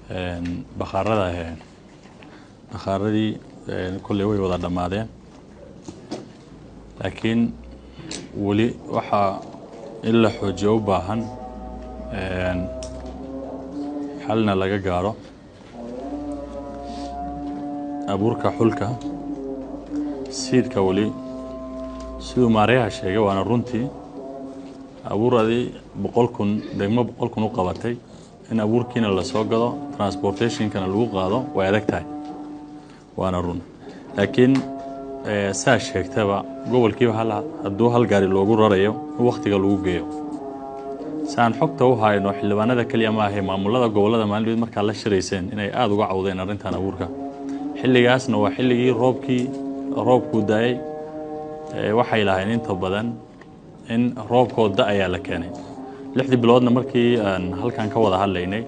Bakhaarada, bakhaaradii kolley way wada dhammaadeen, laakiin weli waxaa in la xoojiyo u baahan, xalna laga gaaro abuurka xulka siidka. Weli siduu maaryaha sheegay, waana runtii, abuuradii 100,000 degmo 100,000 u qabatay in abuurkiina lasoo gado, transportationkana lagu qaado, way adag tahay, waana run. Laakiin saa sheegtaba, gobolkiiba hal hadduu hal gaari loogu rarayo in wakhtiga lagu geeyo, saan xogta u hayno, xildhibaanada keliya ma ahay, maamulada gobollada maalin markaa la shirayseen inay aada uga cawdeen arrintan abuurka. Xilligaasna waa xilligii roobkii, roobkuu daayay. Waxay lahayn inta badan in roobkoo da ayaa la keenay 6dii biloodna. Markii aan halkan ka wada hadlaynay,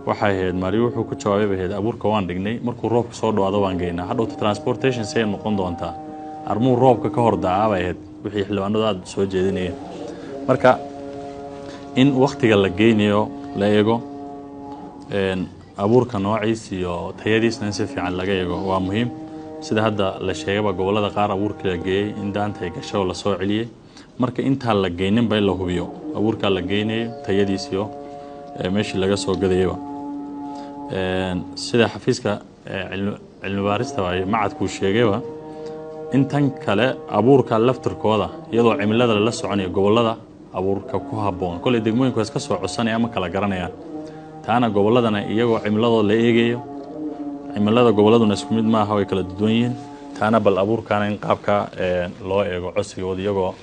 waxay ahayd, Maariyo wuxuu ku jawaabay bay ahayd, abuurka waan dhignay, markuu roobka soo dhawaado waan geynaa. Hadhowta transportation say noqon doontaa, armuu roobka ka hor dacaa bay ahayd wixii xildhibaanadu aada soo jeedinayeen. Marka in waktiga la geynayo la eego, abuurka noociis iyo tayadiisna in si fiican laga eego waa muhiim. Sida hadda la sheegaba, gobollada qaar abuurkii la geeyey in daanta ay gasho oo lasoo celiyey. Marka intaan la geyninba in la hubiyo abuurkaa la geynayo tayadiis iyo meeshii laga soo gadayaba. Sida xafiiska cilmi baarista macadkuu sheegayba, in tan kale abuurka laftirkooda, iyadoo cimilada lala soconayo, gobollada abuurka ku habboon, kolley degmooyinku waa iska soo codsanaya, ma kala garanayaan. Taana gobolladana iyagoo cimiladooda la eegayo, cimilada gobolladuna isku mid maaha, way kala duwan yihiin. Taana bal abuurkaana in qaabka loo eego codsigooda, iyagoo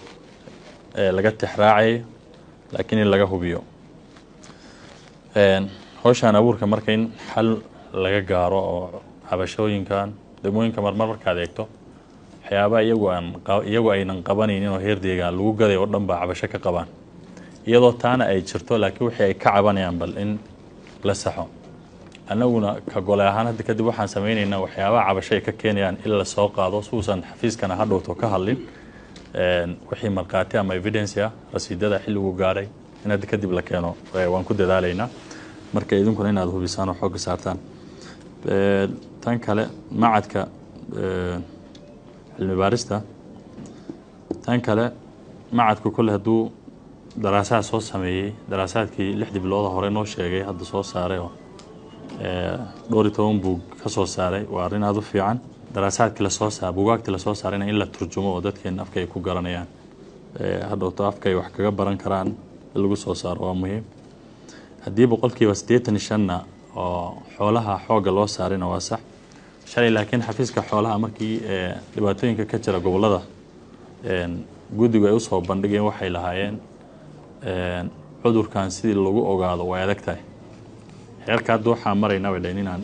laga tixraacayo, laakiin in laga hubiyo hawshaan abuurka. Marka in xal laga gaaro oo cabashooyinkan degmooyinka marmar markaad eegto, waxyaabaha iyagu aan iyagu aynan qabanaynin oo heer deegaan lagu gaday oo dhan baa cabasho ka qabaan. Iyadoo taana ay jirto, laakiin wixii ay ka cabanayaan bal in la saxo. Annaguna ka gole ahaan hadda kadib waxaan sameynaynaa waxyaabaha cabasho ay ka keenayaan in la soo qaado, si uusan xafiiskana hadhowto ka hadlin. Wixii markhaati ama evidence ah, rasiidada xilligu gaadhay, in hadda kadib la keeno waan ku dadaalaynaa. Marka idinkuna inaad hubisaan oo xoogga saartaan. Tan kale, macadka cilmi baarista, tan kale macadku kolle hadduu daraasaad soo sameeyey, daraasaadkii 6dii bilooda hore noo sheegay hadda soo saaray oo dhowr iyo toban buug ka soo saaray, waa arrin aada u fiican. Daraasaadkii lasoo saar, buugaagtii lasoo saarayna in la turjumo oo dadkeena afka ay ku garanayaan, hadhowto afka ay wax kaga baran karaan in lagu soo saaro waa muhiim. Haddii 85%-na oo xoolaha xoogga loo saarayna waa sax. Shalay laakiin xafiiska xoolaha markii dhibaatooyinka ka jira gobollada guddigu ay usoo bandhigeen, waxay lahaayeen cudurkan sidii lagu ogaado way adag tahay. Heerka hadda waxaa maraynaa, bay dhaheen, inaan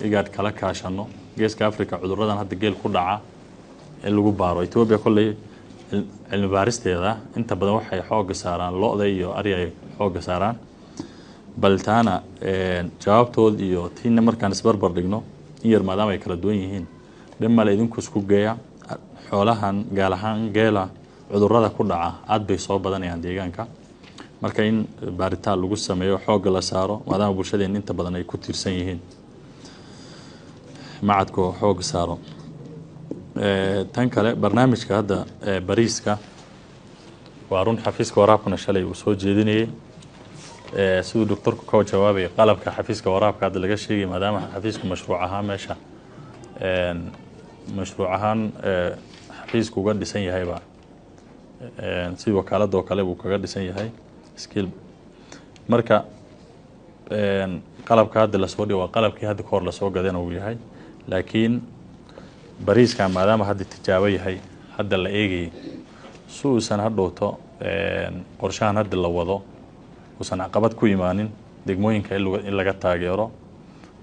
IGAD kala kaashano Geeska Africa cuduradan hadda geel ku dhaca in lagu baaro. Ethiopia kolley cilmi baaristeeda inta badan waxay xoogga saaraan lo'da iyo ari ay xoogga saaraan. Bal taana jawaabtood iyo tiina markaan isbarbar dhigno in yar, maadaama ay kala duwan yihiin, dhib male, idinku isku geeya. Xoolahan, gaal ahaan geela, cudurada ku dhaca aada bay soo badanayaan deegaanka. Marka in baaritaan lagu sameeyo, xoogga la saaro, maadaama bulshadeen inta badan ay ku tiirsan yihiin, macadku xoogga saaro. Tan kale, barnaamijka hadda bariiska, waa run, xafiiska waraabkuna shalay uu soo jeedinayay, siduu doctorku ka jawaabayay, qalabka xafiiska waraabka hadda laga sheegay, maadaama xafiisku mashruuc ahaan meesha mashruuc ahaan xafiisku uga dhisan yahayba, sidii wakaaladda oo kale buu kaga dhisan yahay skill. Marka qalabka hadda lasoo dhigo waa qalabkii hadda kahor lasoo gadana uu yahay, laakiin bariiska maadaama hadda tijaabo yahay, hadda la eegayay, si uusan hadhowto qorshahan hadda la wado uusan caqabad ku imaanin, degmooyinka in laga taageero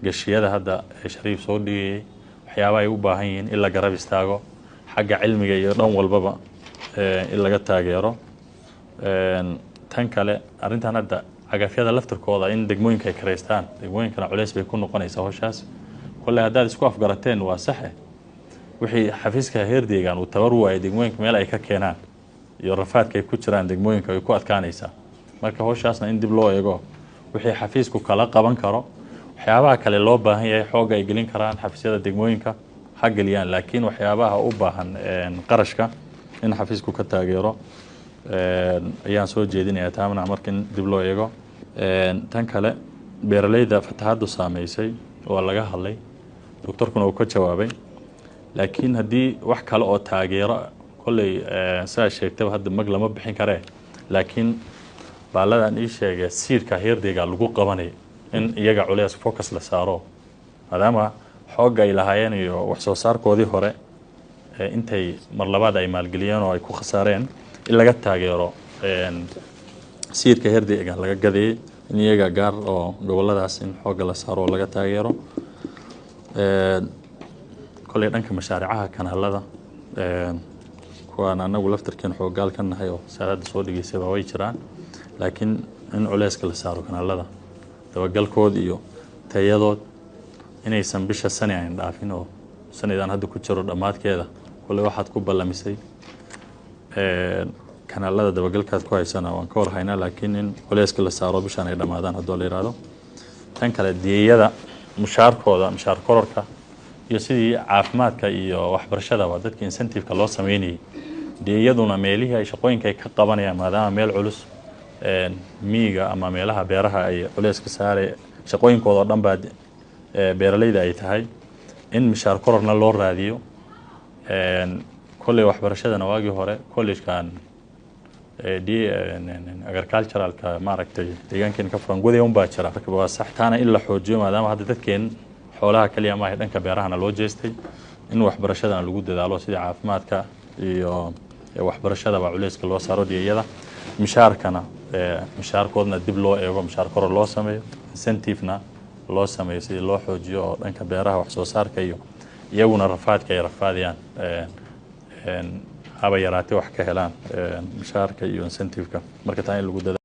gashiyada hadda Shariif soo dhigayay, waxyaaba ay u baahan yihiin in la garab istaago, xagga cilmiga iyo dhan walbaba in laga taageero. Tan kale, arrintan hadda cagafyada laftirkooda in degmooyinka ay karaystaan, degmooyinkana culeys bay ku noqonaysaa howshaas. Kolley haddaad isku afgarateen waa saxe. Wixii xafiiska heer deegaan uu tabar waayay, degmooyinka meel ay ka keenaan iyo rafaadka ay ku jiraan degmooyinka ay ku adkaanaysaa. Marka howshaasna in dib loo eego, wixii xafiisku kala qaban karo. Waxyaabaha kale loo baahan yahay xoogga ay gelin karaan xafiisyada degmooyinka ha geliyaan, laakiin waxyaabaha u baahan qarashka in xafiisku ka taageero ayaan soo jeedinayaa taamna marka in dib loo eego. Tan kale, beeraleyda fatahaaddu saameysay waa laga hadlay, doctorkuna uu ka jawaabay, laakiin haddii wax kale oo taageero kolley sidaa sheegtaba hadda mag lama bixin karee, laakiin baaladan ii sheegay siirka heerdeyga lagu qabanay in iyaga culeys focus la saaro, maadaama xoogga ay lahaayeen iyo wax soo saarkoodii hore intay mar labaad ay maalgeliyeen oo ay ku khasaareen, in laga taageero siirka heerdeyga laga gadeeyey, in iyaga gaar oo goboladaas in xoogga la saaro oo laga taageero. Kolley dhanka mashaaricaha kanaalada, kuwaan anagu laftarkeen xooggaal ka nahay oo saadada soo dhigeysaba way jiraan, laakiin in culeyska la saaro kanaalada dabagalkood iyo tayadood inaysan bisha sani ayn dhaafin oo sanadaan hadda ku jiro dhammaadkeeda. Kolley waxaad ku ballamisay kanaalada dabagalkaad ku haysana waan ka warhaynaa, laakiin in culeyska la saaro bishaan ay dhammaadaan haddoo la yidhaahdo. Tan kale, diyeyada mushaarkooda, mushaar kororka iyo sidii caafimaadka iyo waxbarashadaba dadka incentive-ka loo sameynayay, diyeyaduna meelihii ay shaqooyinka ay ka qabanayaan, maadaama meel culus miyiga ama meelaha beeraha ay culeyska saare, shaqooyinkooda oo dhan baa beeraleyda ay tahay, in mishaar kororna loo raadiyo. Kolley waxbarashadana waagii hore collegekan agriculturalka maaragtay deegaankeen ka furan goday un baa jira, waa sax, taana in la xoojiyo, maadaama hadda dadkeen xoolaha kaliya maaha, dhanka beerahana loo jeestay, in waxbarashadana lagu dadaalo sidii caafimaadka iyo waxbarashadaba culeyska loo saaro dhiyayada. Mishaarkana mishaarkoodna dib loo eego, mishaar koror loo sameeyo, incentive-na loo sameeyo sidii loo xoojiyo oo dhanka beeraha wax soo saarka iyo iyaguna rafaadka ay rafaadayaan haba yaraatee wax ka helaan mishaarka iyo incentive-ka. Marka taa in lagu dadaalo.